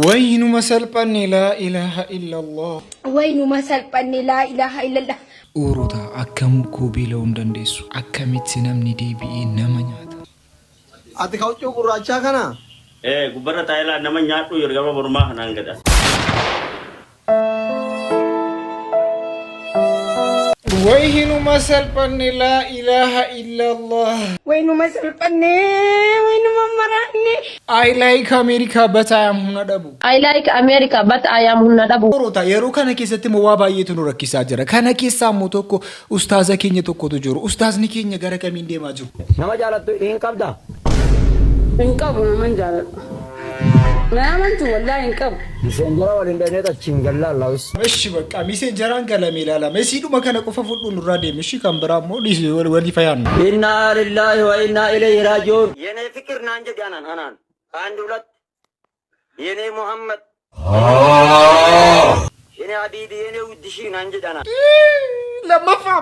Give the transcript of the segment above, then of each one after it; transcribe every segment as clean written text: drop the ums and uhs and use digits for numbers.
Way numa salphanne laa ilaaha illallah. Way numa salphanne laa ilaaha illallah. Oorota akkam koo beela'uu hin dandeessu. Akkamitti namni deebi'ee nama nyaata? Ati ka huccuu gurraachaa kana? Ee gubbarra taa'ee laa nama nyaadhuu yeroo gama mormaa kanaan gad as. Way hinuma salphanne laa ilaaha illallah. Way numa salphanne way numa maraanne. I like America but I am humna dhabu. I like America but I am humna dhabu. Oorota yeroo kana keessatti immoo waa baay'eetu nu rakkisaa jira. Kana keessaa immoo tokko ustaaza keenya tokkotu jiru. Ustaazni keenya gara kamiin deemaa jiru? Nama jaalattu hin qabdaa? Hin qabu naman jaaladhu. Na amantu wallaahi hin qabu. Miseenjera waliin dhaynee achiin galla allaawis. Eshi bakka miseenjaraan galame ilaalama. Isiidhuma kana qofa fudhuun nurraa deeme. Ishi kan biraa immoo dhiisi walii fayaannu. Innaa lillaahi wa innaa ilayhi raaji'uun. Yene fikir naan jedhi anaan anaan. አንድ ሁለት የኔ ሙሐመድ የኔ ሀቢቢ የኔ ውድሺ naan jedhi anaan. Lammaffaa.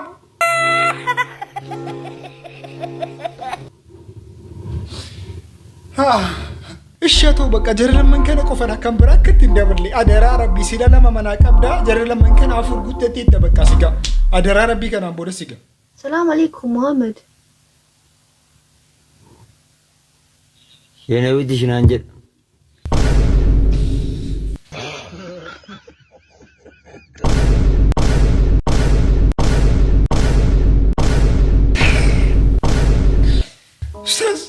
Ishee ta'u bakka jara lamman kana qofadha kan biraa akka ittiin daballe adaraa rabbii sila lama manaa qabdaa jara lamman kana afur guuttattee itti bakka siga adaraa rabbii kanaan booda siga. Salaam alaikum Muhammad. የኔ ውድሽ naan jedhi. Ustaaz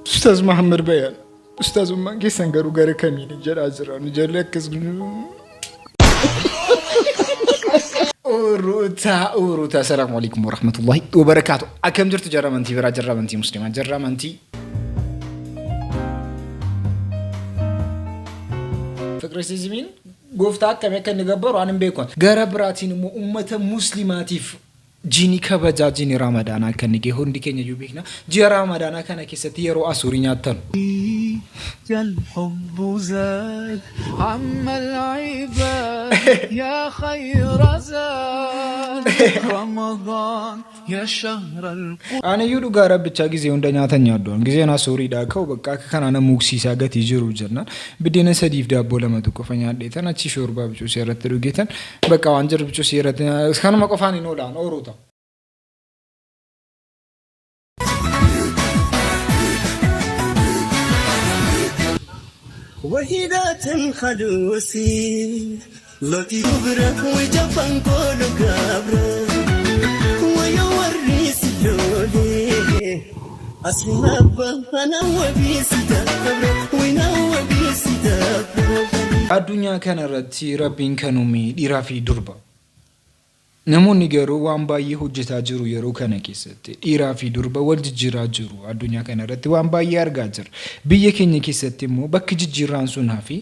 Ustaaz Mahammad Bayaan Ustaazummaan keessan garuu gara kamiin jedhaa jira nu jalli akkas Uruta uruta salaamu alaikum warahmatullahi wabarakaatu akkam jirtu jarra amantii biraa jarra amantii musliimaa jarra amantii Fiqirsiizimiin gooftaa akkamii akka inni gabbaru ani hin beeku. Gara biraatiin immoo uummata musliimaatiif jiini kabajaa jiini raamadaanaa akka inni gahe hundi keenya iyyuu beekna. Ji'a raamadaanaa kana keessatti yeroo asuurii nyaattan. الحب زاد عم العباد يا خير زاد رمضان يا شهر القرآن Ani iyyuu dhugaa rabbichaa gizee hunda nyaata nyaaddoon gizeen asuuriidhaa ka'u bakka akka kanaa nama mugsiisaa gatii jiru jennaan biddeena sadiif daabboo lamatu qofa nyaadheetan achi shoorbaa bicuusii irratti dhugeetan bakka waan jiru bicuusii irratti kanuma qofaan hin oolaan ooruuta. وهدات خلوسي لطيف بره وجفن كل قبره ويوريس لولي أسمع أنا وبيس دبره وينا وبيس دبره Addunyaa kanarratti rabbiin kan uume dhiiraa fi durba. Namoonni garuu waan baay'ee hojjetaa jiru yeroo kana keessatti dhiiraa fi durba wal jijjiiraa jiru addunyaa kanarratti waan baay'ee argaa jirra. Biyya keenya keessatti immoo bakki jijjiirraan sun hafe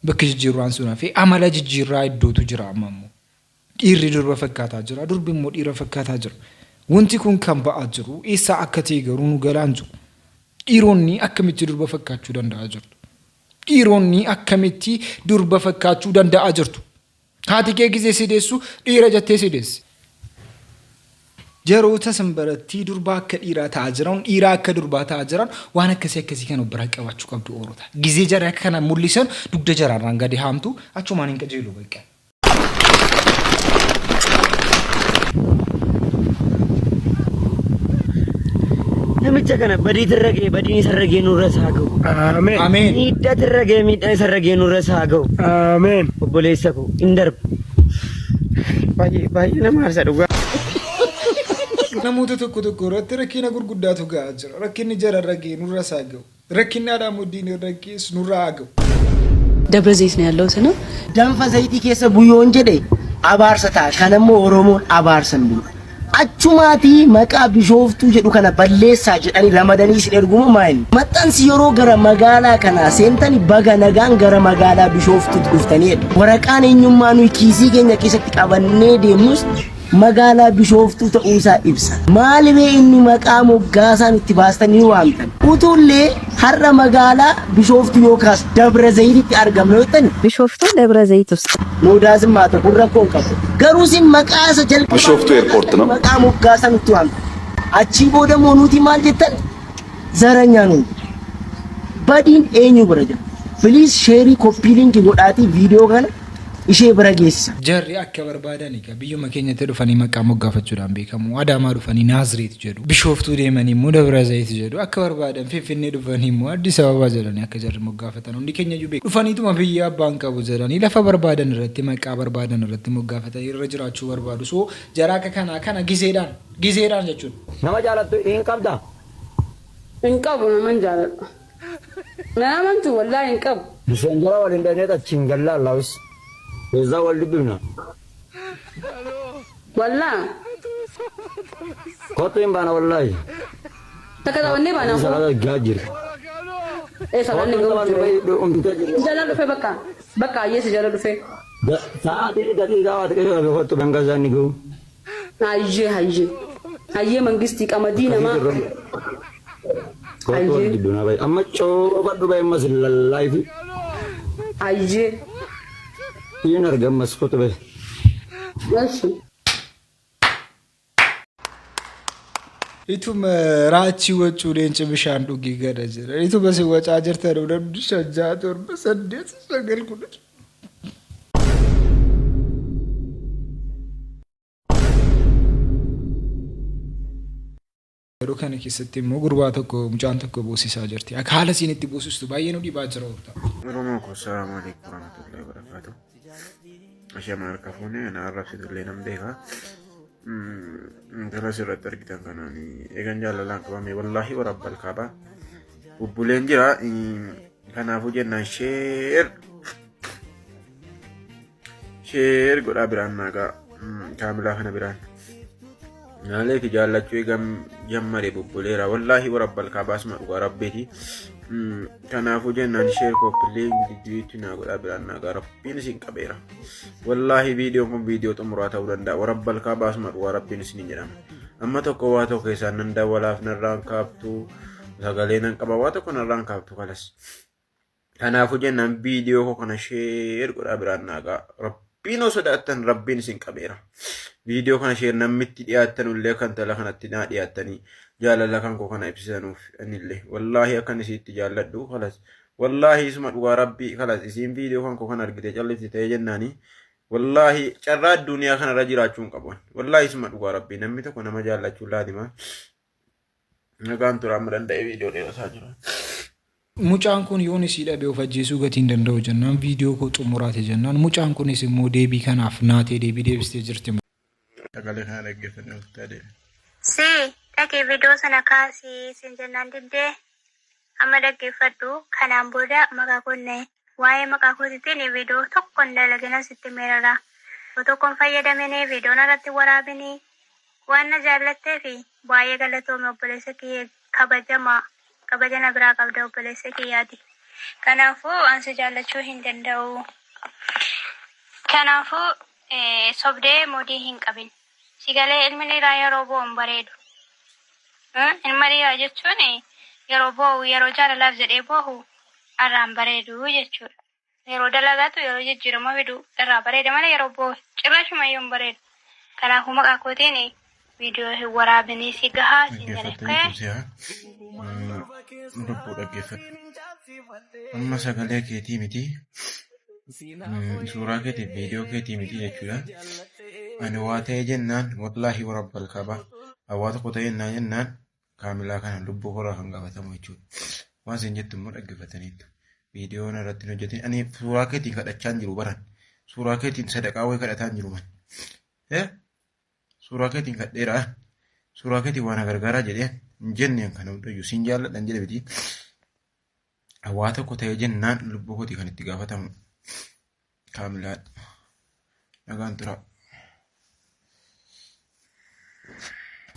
bakki jijjiirraan sun hafe amala jijjiirraa iddootu jira amma immoo. Dhiirri durba fakkaataa jira durbi immoo dhiira fakkaataa jira. Wanti kun kan ba'aa jiru eessaa akka ta'e garuu nu galaan jiru. Dhiironni akkamitti durba fakkaachuu danda'aa jirtu? Dhiironni akkamitti durba fakkaachuu danda'aa jirtu? Haati kee gizee si deessu dhiira jettee si deessi. Jaroota sanbarattii durba akka dhiiraa ta'aa jiran, dhiiraa akka durbaa ta'aa jiran waan akkasii akkasii kan of biraa qabaachuu qabdu oorota. Gizee jara akka kana mul'isan dugda jaraarraan gadi haamtu achumaan hin qajeelu bakka. Namicha kana badiitu irra ga'e badiin isa irra ga'e nurra isaa ga'u. Ameen. Ameen. Miidhaatu irra ga'e miidhaan isa irra ga'e nurra isaa ga'u. Ameen. Obboleessa koo hin darbu. Baay'ee baay'ee nama aarsa dhugaa. Namoota tokko tokko irratti rakkina gurguddaatu ga'aa jira. Rakkinni jara irra ga'e nurra isaa ga'u. Rakkinni haadha muddiin irra ga'es nurra haa ga'u. ደብረ ዘይት ነው ያለሁት እና Danfa zayitii keessa buyoon jedhe abaarsa ta'a. Kanammoo Oromoon abaarsa hin beeku. Achumaatii maqaa bishooftuu jedhu kana balleessaa jedhanii ramadanii isin erguma maayini. Maxxansi yeroo gara magaalaa kanaa seentani baga nagaan gara magaalaa bishooftuutti dhuftanii jedhu. Waraqaan eenyummaa nuyi kiisii keenya keessatti qabannee deemnus magaalaa bishooftuu ta'uusaa ibsa. Maalibee inni maqaa moggaasaa nutti baastanii waamtan. Utuullee har'a magaalaa bishooftuu yookaas Dabra Zayititti argamna yoo ta'an ቢሾፍቱ ደብረ ዘይት ውስጥ Nuudaazin maata kun rakkoo hin qabu. Garuu isin maqaa isa jalqabaa Bishooftuu airport ነው. maqaa moggaasaa nutti waamtan. Achii booda immoo nuti maal jettan? Zaranyaa nuun. Badiin eenyu bira jira? Please share copy link godhaatii viidiyoo kana ishee bira geessisa. Jarri akka barbaadan egaa biyyuma keenyatti dhufanii maqaa moggaafachuudhaan beekamu. Adaamaa dhufanii Naazreet jedhu. Bishooftuu deemanii immoo Dabra Zayit jedhu. Akka barbaadan Finfinnee dhufanii immoo Addis Ababaa jedhanii akka jarri moggaafatan hundi keenya iyyuu beeku. Dhufaniituma biyya abbaan qabu jedhanii lafa barbaadan irratti maqaa barbaadan irratti moggaafatanii irra jiraachuu barbaadu. So jara akka kanaa kana gizeedhaan gizeedhaan jechuudha. Nama jaalattu hin qabdaa? Hin qabu naman jaaladhu. Na amantu wallaahi hin qabu. Miseenjara waliin dhaqnee achiin galla allaawis. Keessaa wal dubbifna. Wallaa. Kottu hin baana wallaahi. Takka taphannee baana koo. Salaata gaa jira. Ee salaanni gahu jira. Si jala dhufe bakka. Bakka ayyee si jala dhufe. Sa'aatii daqiiqaa waa xiqqoo irraa kottu hanga isaan ni gahu. Hayyee hayyee. Hayyee mangistii qamadii namaa. Kottu wal gidduu naa bahe. Amma coofadhu bahe ammas lallaayifi. Hayyee. Siin arga ammas kottu bahe. Eshi. Ituma raachii waccuu leenci bishaan dhugii gada jira. Ituma si wacaa jirtan namni 5 6 7 8 9 10. Yeroo kana keessatti immoo gurbaa tokko mucaan tokko boosisaa jirti. Akka haala isiin itti boosistu baay'ee nu dhibaa jira horta. Oromoo koo salaamu alaikum warahmatullahi wabarakatuh. Ashama harka fuune ana arrabsitu illee nan beeka. Intala asirratti argitan kanaan eegan jaalalaan qabame wallaahi warabbal kaaba. Bubbuleen jira kanaafuu jennaan sheer Sheer godhaa biraan naagaa kaamilaa kana biraan. Naaleeti jaallachuu eegam jammare bubbuleera wallaahi warabbal kaabaasuma dhugaa rabbiiti. Kanaafuu jennaan sheer kooppilee gidduutti naa godhaa biraan naagaa rabbiin isin qabeera. Wallaahi viidiyoon kun viidiyoo xumuraa ta'uu danda'a warabbal kaabaasuma dhugaa rabbiin isin jedhama. Amma tokko waa tokko keessaan nan dawwalaaf narraan kaaftu sagalee nan qaba waa tokko narraan kaaftu kalas. Kanaafuu jennaan viidiyoo koo kana sheer godhaa biraan naagaa. Rabbiin osoo sodaattan rabbiin isin qabeera. Viidiyoo kana sheer namnitti dhiyaattan illee kan tala kanatti naa dhiyaattanii jaalala kan koo kana ibsisanuuf anillee wallaahi akkan isiitti jaalladhu kalas wallaahi isuma dhugaa rabbii kalas isiin viidiyoo kan koo kana argite callifti ta'ee jennaanii wallaahi carraa addunyaa kanarra jiraachuu hin qabu. Wallaahi isuma dhugaa rabbii namni tokko nama jaallachuu laadima. Nagaan tura amma danda'ee viidiyoo dheerataa jira. Mucaan kun yoon isii dhabe of ajjeesuu gatii hin danda'u jennaan viidiyoo koo xumuraati jennaan mucaan kunis immoo deebii kanaaf naatee deebii deebistee jirti. Sagalee kana dhaggeeffannee walitti adeemna. Si, dhaqii vidoo sana kaasi sin jennaan diddee? Amma dhaggeeffadhu kanaan booda maqaa koon nahi. Waa'ee maqaa kootitiin vidoo tokko hin dalaginan sitti himeerara. Tokko hin fayyadamini vidoo narratti hin waraabini. Waan na jaallatteefi baay'ee galatoomi obboleessa kiyya kabajamaa. Kabaja na biraa qabda obboleessa kiyya ati. Kanaafuu an si jaallachuu hin danda'u. Kanaafuu sobdee mudii hin qabin. Si galee ilmi dhiiraa yeroo boo'u hin bareedu. Ilma dhiiraa jechuun yeroo boo'u yeroo jaalalaaf jedhee boohu irraa hin bareedu jechuudha. Yeroo dalagatu yeroo jijjiirama fidu irraa bareeda malee yeroo boo'u cirraashumayyuu hin bareedu. Kanaafuu maqaa kootiin viidiyoo hin waraabinii si gahaa siin jedhe. Dhaggeeffattanii tursiyaa. Lubbuu dhaggeeffadhu. Amma sagalee keetii miti. Suuraa keetiif viidiyoo keetii miti jechuudha. Ani waa ta'ee jennaan wallaahi warabbal kaaba. Waa tokko ta'ee jennaan kaamilaa kana lubbuu koraa kan gaafatamu jechuudha. Waan isin jettu immoo dhaggeeffataniittu. Viidiyoo irratti hin hojjetin. Ani suuraa keetiin kadhachaa hin jiru baran. Suuraa keetiin sadaqaa wayii kadhataa hin jiru man. Suuraa keetiin kadheeraa. Suuraa keetiin waan gargaaraa jedhee hin jenne kana hundayyuu siin jaalladha hin jedhe miti. Waa tokko ta'ee jennaan lubbuu kootii kan itti gaafatamu kaamilaadha. Nagaan turaa.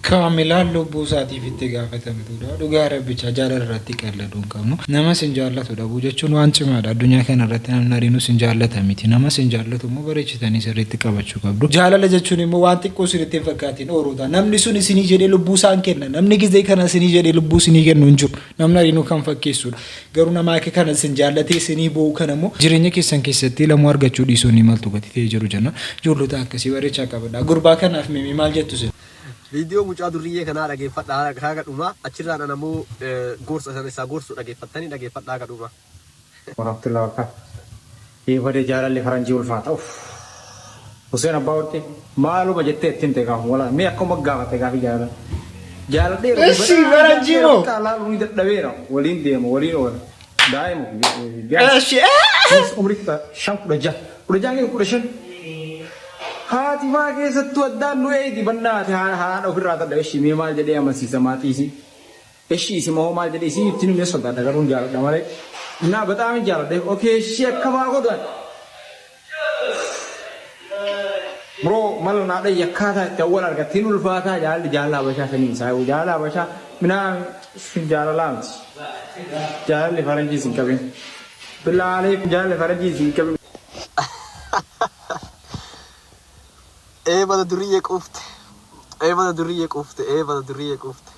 Kaamilaan lubbuu isaatiif itti gaafatamtuudha. Dhugaa rabbichaa jaalala irratti qalladuu hin qabnu. Nama sin jaallatu dhabuu jechuun waan cimaadha. Addunyaa kana irratti namni ariinuu sin jaallata miti. Nama sin jaallatu immoo bareechitanii sirriitti qabachuu qabdu. Jaalala jechuun immoo waan xiqqoo isinitti hin fakkaatiin ooruuta. Namni sun isinii jedhee lubbuu isaan kenna. Namni gizee kana isinii jedhee lubbuu isinii kennu hin jiru. Namni ariinuu kan fakkeessudha. Garuu nama akka kana isin jaallatee isinii boo'u kana immoo jireenya keessan keessatti lamuu argachuu dhiisuu ni maltu gati ta'ee jiru jenna. Ijoollota akkasii bareechaa qabadha. Gurbaa kanaaf mimii maal jettu isin? Viidiyoo mucaa durriyyee kanaa dhageeffadhaa haga dhumaa achirraan ana immoo gorsa sana isaa gorsu dhageeffattanii dhageeffadhaa haga dhumaa. Warahmatullahi wabarakatuh. Eebade jaalalli faranjii ulfaata. Uff. Hussein Abbaa Warqee maaluma jettee ittiin ta'e gaafa walaa mee akkuma gaafate gaafii jaalala. Jaaladheera. Eshi faranjii moo? Laaluu ni dadhabeera. Waliin deema waliin oola. Daa'ima. Eshi. Umrii 15 16 16 keessa 15. Haati faa keessattuu addaan nu eegi bannaate haadha ofirraa dadhabe. Eshi mee maal jedhee amansiisa maatii isii. Eshi isi moo maal jedhee isii ittiin hin sodaadha garuu hin jaaladha malee. Naa bataam hin jaaladha. Okay eshi akka maa godhan. Bro mal naa dhayya akkaataa itti awwal argattiin ulfaataa jaalalli jaalala habashaa sanii isaa jaalala habashaa minaa sun jaalalaa miti. Jaalalli faranjii sin qabin. Billaa aleekum jaalalli faranjii sin qabin. Ee bada duriyyee quufte. Ee bada duriyyee quufte. Ee bada duriyyee quufte.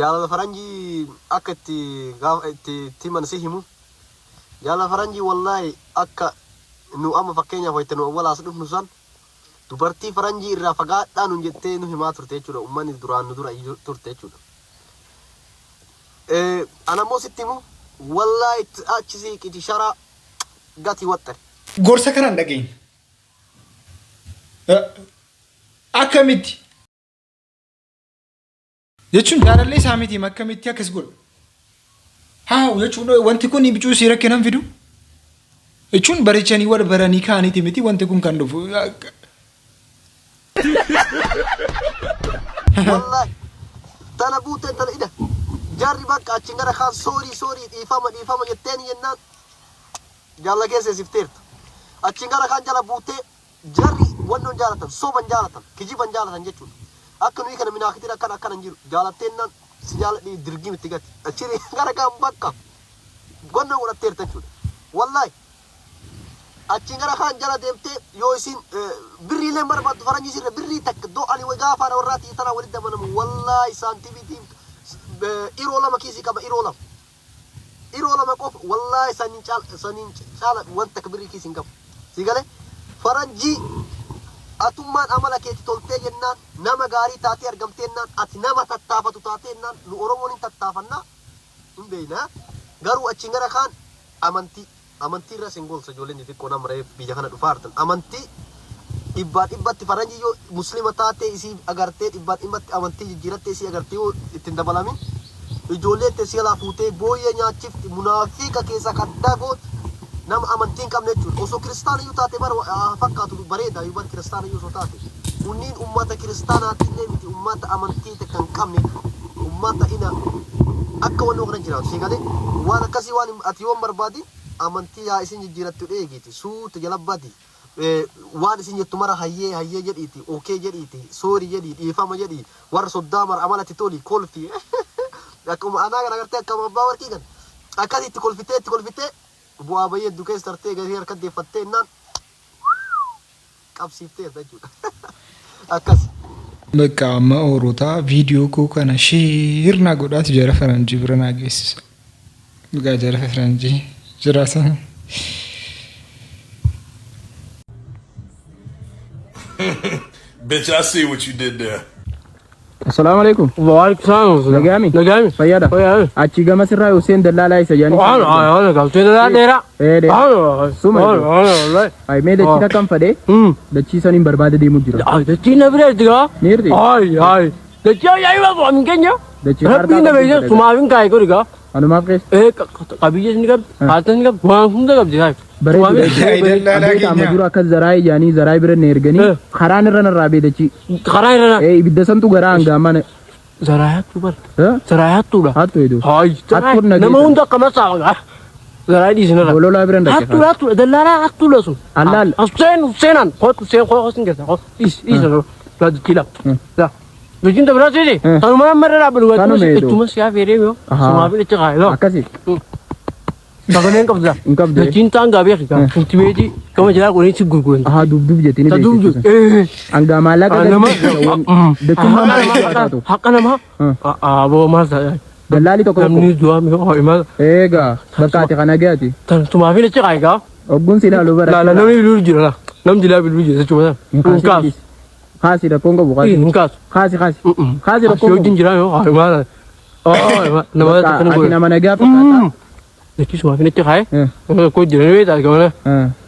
Jaalala faranjii akka itti gaafa itti itti himan si himu. Jaalala faranjii wallaahi akka nu amma fakkeenyaaf wayita nu awwalaas dhufnu san dubartii faranjii irraa fagaadhaa nun jettee nu himaa turte jechuudha. Uummanni duraan nu dura turte jechuudha. Ana immoo sitti himu wallaahi achi siiqiti sharaa gati waxxare. Gorsa kana hin dhageenye. Akkamitti? Jechuun jaalallee isaa miti akkamitti akkas godha? Haa jechuun wanti kun bicuu si rakkina hin fidu. Jechuun bareechanii wal baranii kaaniiti miti wanti kun kan dhufu. Wallahi tana buuteen tana ida jarri bakka achiin gara kaan soorii soorii dhiifama dhiifama jetteen jennaan jaalla keessa sifteerta. Achiin gara kaan jala buutee jarri wannoon jaalatan soban jaalatan kijiban jaalatan jechuudha. Akka nuyi kana minaakitiin akkana akkana hin jiru jaalatteennan si jaaladhi dirgim itti gati. Achiin gara kaan bakka wannoo godhatteerta jechuudha. Wallahi achiin gara kaan jala deemtee yoo isin birriilee barbaaddu faranjii sirra birrii takka doo ani gaafa haadha warraatii tanaa walitti dabalamu wallahi saantiimitiin 2 euro kiisii qaba 2 euro 2 euro qofa wallahi saniin caala wanta takka birrii kiisii hin qabu si galee faranjii atummaan amala keeti toltee jennaan nama gaarii taatee argamtee jennaan ati nama tattaafatu taatee jennaan nu Oromoon hin tattaafannaa hin beekna garuu achiin gara kaan amantii amantii irra sin golsa ijoolleen xixiqqoo nama reef biyya kana dhufaa jirtan amantii dhibbaa dhibbatti faranjii yoo muslima taatee isii agartee dhibbaa dhibbatti amantii jijjiirattee isii agartee yoo ittiin dabalamin ijoollee itti si jalaa fuutee booyyee nyaachifti munaafiqa keessa kaddaa gooti nama amantii hin qabne jechuudha osoo kiristaana iyyuu taate bara fakkaatu bareeda iyyuu bara kiristaana iyyuu osoo taate kunniin ummata kiristaanaatillee miti ummata amantii takka hin qabne jechuudha ummata ina akka wanni kana jiraatu si galee waan akkasii waan ati yoo hin barbaadin amantii yaa isin jijjiirattu dheegiiti suuta jala badi waan isin jettu mara hayyee hayyee jedhiiti okay jedhiiti sorry jedhii dhiifama jedhii warra soddaa mara amalatti toli kolfi akkuma anaa kana agartee akkuma abbaa warqii kan akkasitti kolfitee itti kolfitee bu'aa bayyee hedduu keessa tartee gatii harka deeffattee innaan qabsiifteerta jechuudha akkas. Bakka amma oorotaa viidiyoo koo kana share naa godhaati jara faranjii bira naa geessisa. Dhugaa jara faranjii jira sana. Bitch, I see what you did there. Assalaamu alaikum. Waalaikum salaam. Nagaami. Nagaami. Fayyaadha. Fayyaadha. Achi gama sirraa Hussein dallaalaa isa jedhanii. Waan waan galtee dheeraa. Ee Waan Suma waan Ay mee dachii takkan fadhee dachii saniin barbaada deemu jira. Dachii na bira jirti gaa. Ni jirti? Ay ay. Dachii ajaa'iba waan keenya. Dachii Rabbiin na beeksisa sumaafin kaayee godhi gaa. Anumaaf keessa. Ee qabiyyee ni qabdi. Haaltas ni qabdi. Waan hunda qabdi saayif. Bareedu. Dallaalaa Abbeeta amma keenya. dura akkas zaraa ijaanii zaraa bira na erganii karaan irra narraa bee dachii. Karaa irra na. Ee ibidda santu garaa hangaa mana. Zaraa hattuu bara. Zaraa hattuudha. Hattu edu. Ay Hattuun na nama geessan. hunda akka masaa gaa. Zaraa dhiisinarra. Bololaa bira hin dhaqe. Hattuudha hattuudha dallaalaa hattuudha sun. Allaal. Hussein Husseenaan kootu Hussein koo hosin keessa koo dhiis dhiis laa dachii laa. Laa. Dachiin dabraa seete tanuma amma irra dhaabbatu Tanuma eedu. ittuma siyaa feeree yoo sumaaf itti kaa'e laa. Akkasi. Sagaleen qabda. Hin qabdu. Dachiin taan gaa beeki gaa. Intimeetii gama jalaa godhanii si gurguran. Ahaa dubdub jettee ni Ta dubdub. beeksisa. Hangaa maallaqa dachummaa maal taatu. Haqa namaa. Aboo maal ta'a. Dallaalii tokko tokko. Namni du'aa mi hoo maal. Eegaa bakka ati kana gaati. Tumaafin achi kaa'e gaa. Ogguun si ilaalu bara. Laala namni bilbilu jira laa. Namni jilaa bilbilu jira jechuudha. Hin kaasu. Kaasi rakkoon qabu kaasi. Hin kaasu. Kaasi kaasi. Kaasi rakkoon Asii wajjin jira yoo maal. Nama Bakka tokko ati nama nagaa fakkaata. Dachii sumaa fi achi kaa'ee. Koo jiran beektaa gamana.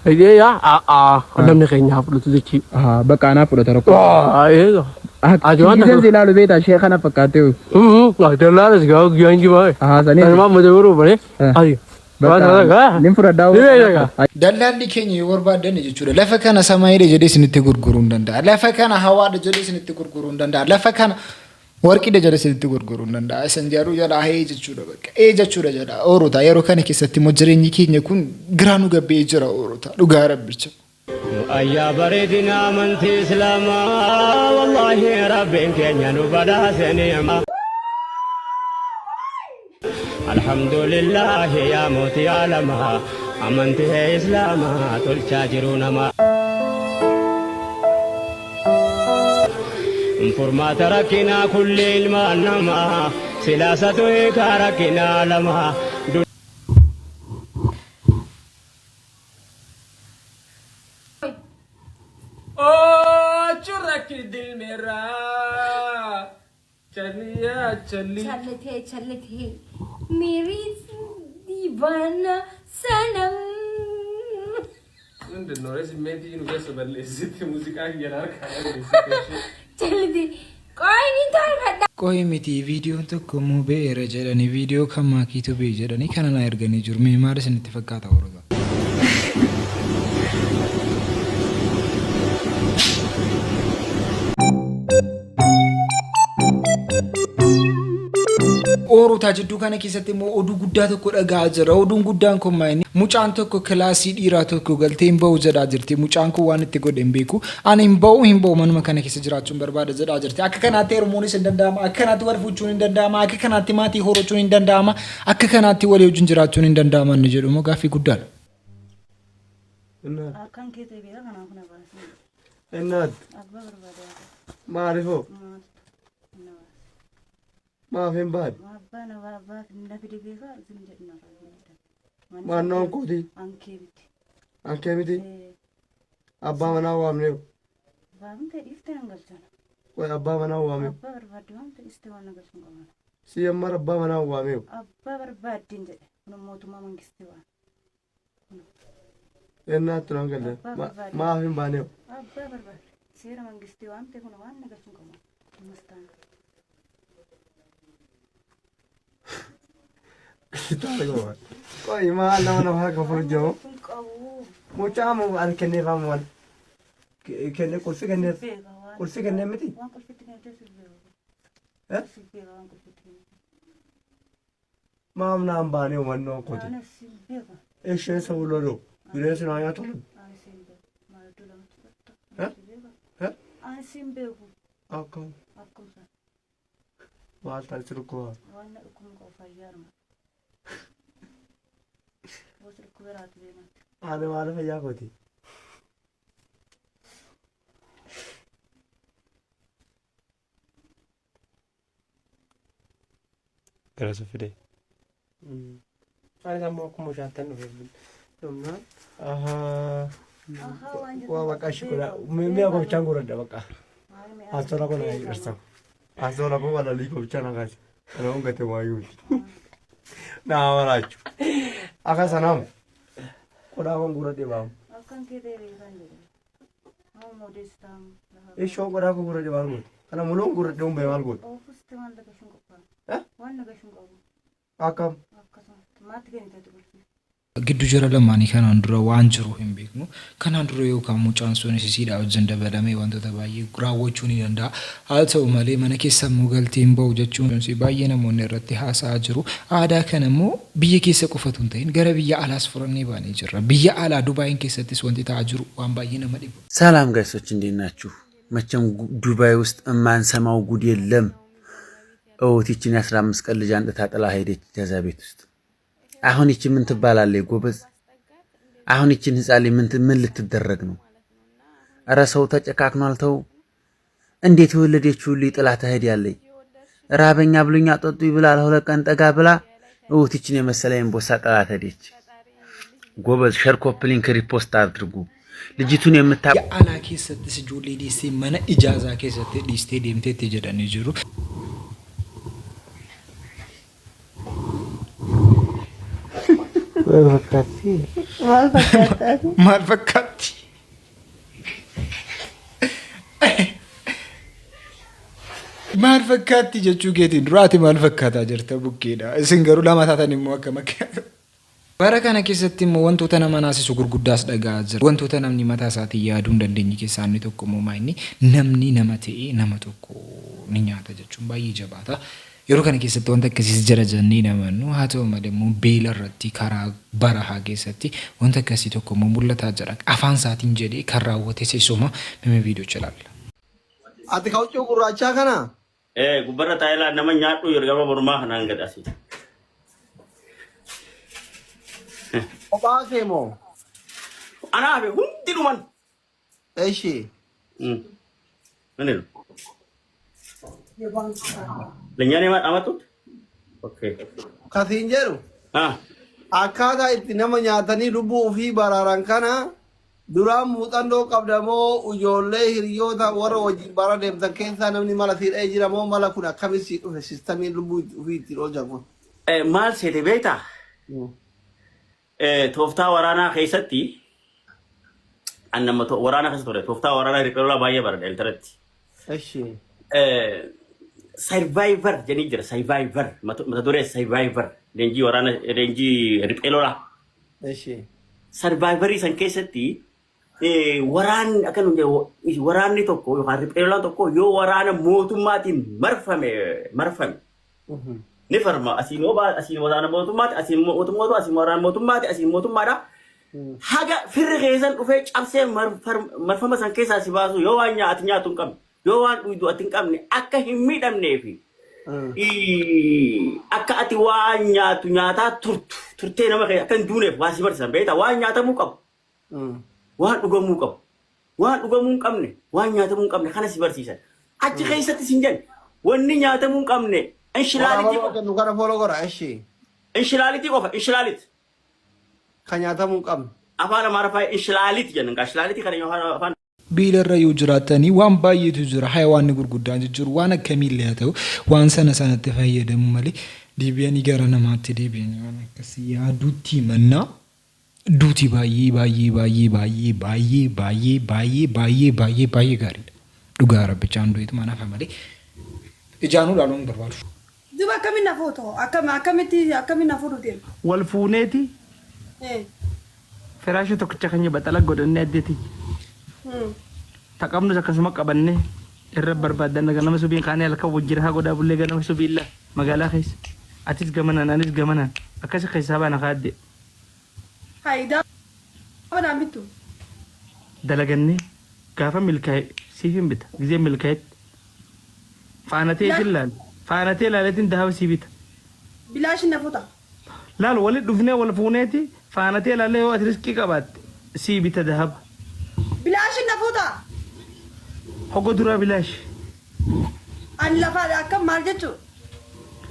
Hidhee yaa aa namni keenya haa fudhatu dachii. Bakka anaa fudhata rakkoo. Ati waan Kiisan si ilaalu beektaa ishee kana fakkaattee. Dallaalas gaa guyyaan jimaa. Sanii. Kanumaan mata godhuu bare. Ati. Nin fudhadhaa. Dallaalli keenya yoo barbaaddan jechuudha. Lafa kana samaayidha jedhee isinitti gurguruu hin danda'a. Lafa kana hawaadha jedhee isinitti gurguruu hin danda'a. Lafa kana warqiidha jedhee isinitti gurguruu hin danda'a. Isin jedhu jalaa hee jechuudha bakka. Ee jechuudha jedha. Oorota yeroo kana keessatti immoo jireenyi keenya kun giraa nu gabbee jira oorota. Dhugaa rabbicha. Ayyaa bareedina amantii Islaamaa wallaahi rabbiin keenya nu badhaase ni'maa. Alhamdulillaahi yaa mootii aalamaa amantii Islaamaa tolchaa jiru namaa. Furmaata rakkinaa kulli ilmaan namaa silaasatu hiikaa rakkinaa lamaa. ओ चुरा की दिल मेरा चलिया चली। चलत है चलत है मेरी दीवाना सनम। ምንድን ነው ስሜት nu keessa balleessite muuziqaa kiyya harkaa balleessite. चलत है कोई नहीं था। Qo'i miti viidiyoon tokko immoo ba'eera jedhanii viidiyoo kan maakiitu ba'e jedhanii kana na erganii jiru. Mee maal isinitti fakkaata horota? Oorotaa jidduu kana keessatti immoo oduu guddaa tokko dhaga'aa jira. Oduun guddaan kun maali? Mucaan tokko kilaasii dhiiraa tokko galtee hin ba'u jedhaa jirti. Mucaan kun waan itti godhe hin beeku. Ani hin ba'u hin ba'u manuma kana keessa jiraachuun barbaada jedhaa jirti. Akka kanaatti heerumuunis hin danda'ama. Akka kanaatti wal fuuchuun hin danda'ama. Akka kanaatti maatii horachuun hin danda'ama. Akka kanaatti walii wajjin jiraachuun hin danda'ama inni jedhu immoo gaaffii guddaadha. Akkan kee ta'e beekaa kanaaf na baasee. Innaat Abbaa barbaade. maaliifoo maaf hin baane? Abbaa na abbaa na fide beekaa isin jedhu na Maannoon kooti Ankee miti. Ankee miti abbaa manaa waamneeru. Baafin ta'e dhiiftee nan galchana. Qoy abbaa manaa waameeru. Abbaa barbaadde waan ta'e dhiistee waan na galchu hin qaban. Si ammar abbaa manaa waameeru. Abbaa barbaaddeen jedhe kun mootummaa mangistii waan. Ennaatti nan galle maaf hin baaneeru. Abbaa barbaadde seera mangistii waan ta'e kun waan na galchu hin qaban. Ammas taana. Qoy maal nama nama kafalu jiru. Kun qabu. Mucaa moo an kenneefaa maal? Kenne qulfi kenneef. Qulfi kennee miti? Waan qulfitti kennite si beeku. Si beeka waan qulfitti kennite. Maaf naan baanee hubannoon kooti. Waan si beeka. Isheen isa buloo bineensi naa nyaatu lolu. Ani si hin beeku. Maal iddoo lamatti fudhatta. Si beeka. Ani si hin beeku. Akkam Akkuma sana. maal ta'a si dhukkubaa? Waan na dhukkubu qabu fayyaadhuma. Gosa dhukkuba biraatu beeknatti. Ani maal fayyaa kooti? Gara su fide. Anis ammoo akkuma ushaattan dhufe dhumnaan. Waa bakka ishii godha. Mi'a gobchaan godhadha bakka. Ansola kun na hir'isa. Ansola kun walalii gobchaan akaasi. Kana hongate waayuuti. Naa waraachu. Akka sanamu. Qodaa kun gurra dhibaamu. Akkan kee ta'e beekan jedhe. Amma odeessitaa. Ishoo qodaa kun gurra dhibaa gooti. Kana muluun gurra dhibuun bee maal gooti? Ofusti waan nagashuun qophaa'e. Waan nagashuun qabu. Akkam. Akkasumatti maatti kenniteetu qulfi. Gidduu jara lamaanii kanaan dura waan jiru hin beeknu. Kanaan dura yookaan mucaan sun isiidhaa wajjin dabalamee wantoota baay'ee raawwachuu ni danda'a. Haa ta'u malee mana keessa immoo galtee hin ba'u jechuun baay'ee namoonni irratti haasa'aa jiru. Aadaa kana immoo biyya keessa qofatu hin ta'in gara biyya alaas furannee baanee jirra. Biyya alaa Dubaayin keessattis wanti ta'aa jiru waan baay'ee nama dhibu. ሰላም ጋይሶች እንዴት ናችሁ? መቼም ዱባይ ውስጥ የማንሰማው ጉድ የለም። እውት ይችን የ15 ቀን ልጅ አንጥታ ጥላ ሄደች ከዛ ቤት ውስጥ። አሁን ይቺ ምን ትባላለች ጎበዝ? አሁን ይችን ህፃን ልጅ ምን ልትደረግ ነው? እረ ሰው ተጨካክኗል። ተው እንዴት የወለደችውን ልጅ ጥላ ትሄዳለች? ራበኛ ብሎኛ ጠጡኝ ብላ ለሁለት ቀን ጠጋ ብላ እውት ይችን የመሰለ እምቦሳ ጥላ ሄደች። ጎበዝ share copy link repost አድርጉ። ልጅቱን የምታ Biyya alaa keessattis ijoollee deessee mana ijaazaa keessatti dhiistee deemteetti jedhanii jiru. Maal fakkaatti? Maal fakkaatti? Maal fakkaatti? Maal fakkaatti jechuu keetiin dura ati maal fakkaataa jirta bukkeedha. Isin garuu lama taatan immoo akkam akka. Bara kana keessatti immoo wantoota nama naasisu gurguddaas dhaga'aa jirra. Wantoota namni mataa isaatiin yaaduu hin dandeenye keessaa inni tokko immoo maa inni namni nama ta'ee nama tokko ni nyaata jechuun baay'ee jabaata. Yeroo kana keessatti wanta akkasiis jira jennee hin amannu. Haa ta'u malee immoo beela irratti karaa barahaa keessatti wanta akkasii tokko immoo mul'ataa jira. Afaan isaatiin jedhee kan raawwates isuma mee viidiyocha ilaalla. Ati ka huccuu gurraachaa kana? Eh, gubbarra taa'ee laa nama nyaadhu yeroo gama mormaa kanaan gad asii. Kophaa kee moo? Anaa fi hundi dhuman. Eshi. ምንድን ነው? ለእኛ ነው ያመጡት? ኦኬ Kasiin jedhu akkaataa itti nama nyaatanii lubbuu ofii baraaran kana duraan muuxannoo qabda moo ijoollee hiriyoota warra wajjin bara deemtan keessaa namni mala sii dha'ee jira moo mala kun akkamitti sii dhufe sistamiin lubbuu ofii ittiin oolchan kun? Maal seete beektaa? Tooftaa waraanaa keessatti an nama waraana keessa ture tooftaa waraanaa riphee lolaa baay'ee baradha Eeltaratti. Eshi. Survivor jedhanii jira survivor mata duree survivor leenjii waraana leenjii riphee lolaa. Eshi. Survivorii san keessatti waraanni akka nuti jedhu waraanni tokko yookaan riphee lolaan tokko yoo waraana mootummaatiin marfame marfame ni farma asiin yoo asiin waraana mootummaati asiin mootummaatu asiin waraana mootummaati asiin mootummaadha. Haga firri keessan dhufee cabsee marfama san keessaa si baasu yoo waan nyaati nyaatu hin qabne yoo waan dhuydu ati hin qabne akka hin miidhamnee fi akka ati waan nyaatu nyaataa turtu turtee nama kee akka hin duuneef waa si barsiisan beektaa waan nyaatamuu qabu waan dhugamuu qabu waan dhugamuu hin qabne waan nyaatamuu hin qabne kana si barsiisan achi keessatti sin jedhan wanni nyaatamuu hin qabne inshilaalitii Waraabaa qofa kennu kana follow godha eshi. inshilaalitii qofa inshilaalit Kan nyaatamuu hin qabne. Afaan Amaaraffaa inshilaalit jennan gaa inshilaaliti kana yoo afaan Beela irra yoo jiraattanii waan baay'eetu jira. Hayawaanni gurguddaan jijjiru waan akkamiillee haa ta'u waan sana sanatti fayyadamu malee deebi'anii gara namaatti deebi'anii waan akkasii yaaduutti mannaa duuti baay'ee baay'ee baay'ee baay'ee baay'ee baay'ee baay'ee baay'ee baay'ee baay'ee gaariidha. Dhugaa rabbichaan du'eetu hafa malee ijaanuu ilaaluun hin barbaadu. Duba akkamiin na fuutu? Akkam akkamitti akkamiin na fuudhu deema? Wal fuuneeti firaasha tokkicha keenya baxala godhannee addeeti. Ta qabnus akkasuma qabannee irra barbaaddanna ganama subiin kaanee halkan wajjin haa godhaa bullee ganama subiin la magaalaa keessa. Atis gamanaan anis gamanaan akkasi keessaa baana kaa addee. Hayi daaba naan bittu. Dalagannee gaafa milkaa'e siifin bita gizee milkaa'etti faana teetin laal faana tee laaleetin dahaba sii bita. Bilaashin na futa. Laal wali dhufnee wal fuuneeti faana tee laalee yoo ati risqii qabaatte sii bita dahaba. Bilaashin na futa. Hogo duraa bilaash. Ani lafaa akkam maal jechu?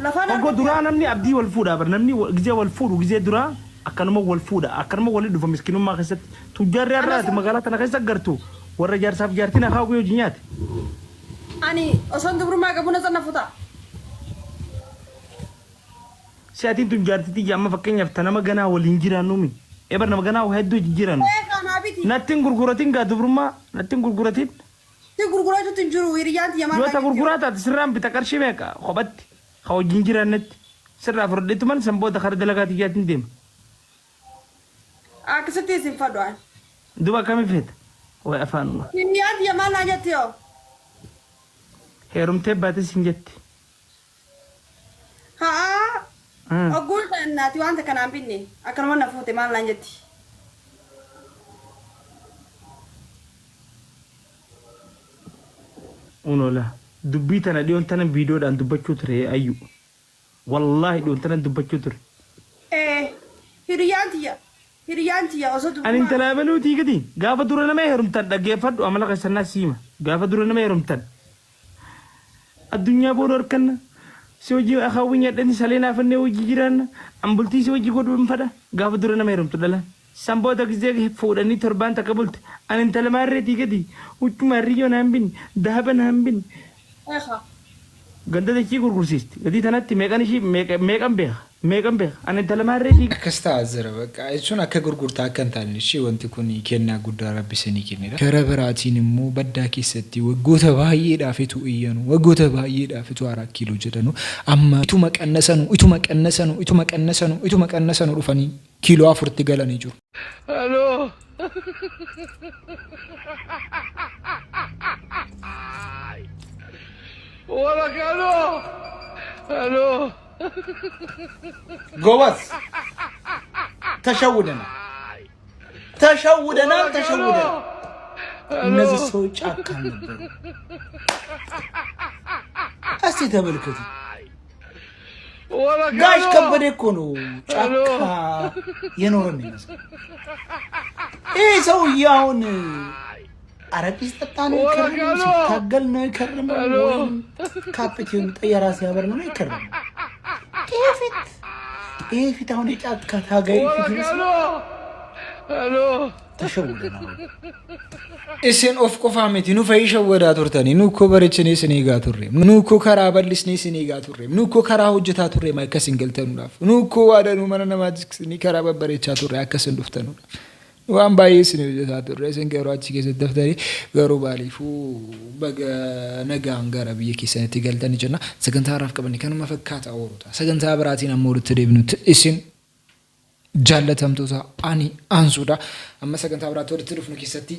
Lafaan Hogo duraa namni abdii wal fuudha bar namni gizee wal fuudhu gizee duraa akkanuma wal fuudha akkanuma wali dhufa miskinummaa keessatti tujjaarri har'a ati magaalaa tana keessa gartu warra jaarsaaf jaartiin akaakuu hojii nyaate. Ani osoon dubrummaa qabu na sana futa. Si atiin tun jaartii tiyya amma fakkeenyaaf ta nama ganaa waliin jiraannu mi. Ebar nama ganaa waa hedduu jijjiirannu. Ee kanaa biti. Natti hin gurguratin gaa dubrummaa natti hin gurguratin. Si gurgurachuutti hin jiru hiriyyaan tiyya maal Yoo ta gurguraa taate sirraan bita qarshii meeqa kophatti ka wajjin jiraannetti sirraa fudhadheetuman san booda kara dalagaa tiyyaatiin deema. Akkasitti isin fadhu ani. Duba akkami feeta? Way afaanuma. Hiriyyaan tiyya maal naan jetti yoo? Heerumtee baate sin jetti. Haa ogguun naati wanta kanaan binne akkanuma na fuute maal naan jetti. Unola dubbii tana dhiyoon tana viidiyoodhaan dubbachuu ture ayyu. Wallaahi dhiyoon tana dubbachuu ture. Ee hiriyyaan tiyya hiriyyaan tiyya osoo Ani dubrummaa. intala abaluutii gadi gaafa dura nama heerumtan dhaggeeffadhu amala keessannaa siima gaafa dura nama heerumtan addunyaa booda harkanna si hojii akaawwii nyaadhani salee naafannee hojii jiraanna an bultii si hojii godhu hin fadha gaafa dura nama heerumtu dhalaan san booda gizee fuudhanii torbaan takka bulte ani intala maarreetii gadi huccuu maarriyyoo naan binne dahaba naan binne Eekaa. ganda dachii gurgursiisti gatii tanatti meeqan ishii meeqan beeka. Meeqan beeka? Ani intala maarreetii. Akkas ta'a jira bakka jechuun akka gurgurtaa akka hin taane ishee wanti kun kennaa guddaa rabbi isinii kennedha. Gara biraatiin immoo baddaa keessatti waggoota baay'eedhaaf itu iyyanu waggoota baay'eedhaaf itu araa kiiloo jedhanu amma ituma qannasanu ituma qannasanu ituma qannasanu ituma qannasanu dhufanii kiiloo afurtti galanii jiru. Hello. ولك الو الو ጎበዝ ተሸውደናል፣ ተሸውደናል፣ ተሸውደናል። እነዚህ ሰዎች ጫካ ነበሩ። እስቲ ተመልከቱ። ጋሽ ከበደ እኮ ነው ጫካ የኖረ የሚመስለው። ይህ ሰውዬ አሁን አረቄ ሲጠጣ ነው የከረመው፣ ሲታገል ነው የከረመው፣ ወይም ካፕቴኑ ጠያራ ሲያበር ነው የከረመው። ይሄ ፊት ይሄ ፊት አሁን የጫካ ታጋይ ፊት ይመስላል። ተሸውደናል። Isin of qofaa miti nu fa'i shawwadaa turtanii nu ikkoo bareechinee isin eegaa turre nu ikkoo karaa bal'isnee isin eegaa turre nu ikkoo karaa hojjetaa turre akka isin galtanuudhaaf nu ikkoo waadanuu mana namaa jigsinii karaa babbareechaa turre akka isin dhuftanuudhaaf waan baay'ee isin hojjetaa turre isin garuu achi keessatti daftanii garuu maaliifuu baga nagaan gara biyya keessanitti galtanii jenna sagantaa har'aaf qabanne kanuma fakkaata ooludha sagantaa biraatiin amma walitti deebinutti isin jaallatamtoota ani aansuudha amma sagantaa biraatti walitti dhufnu keessatti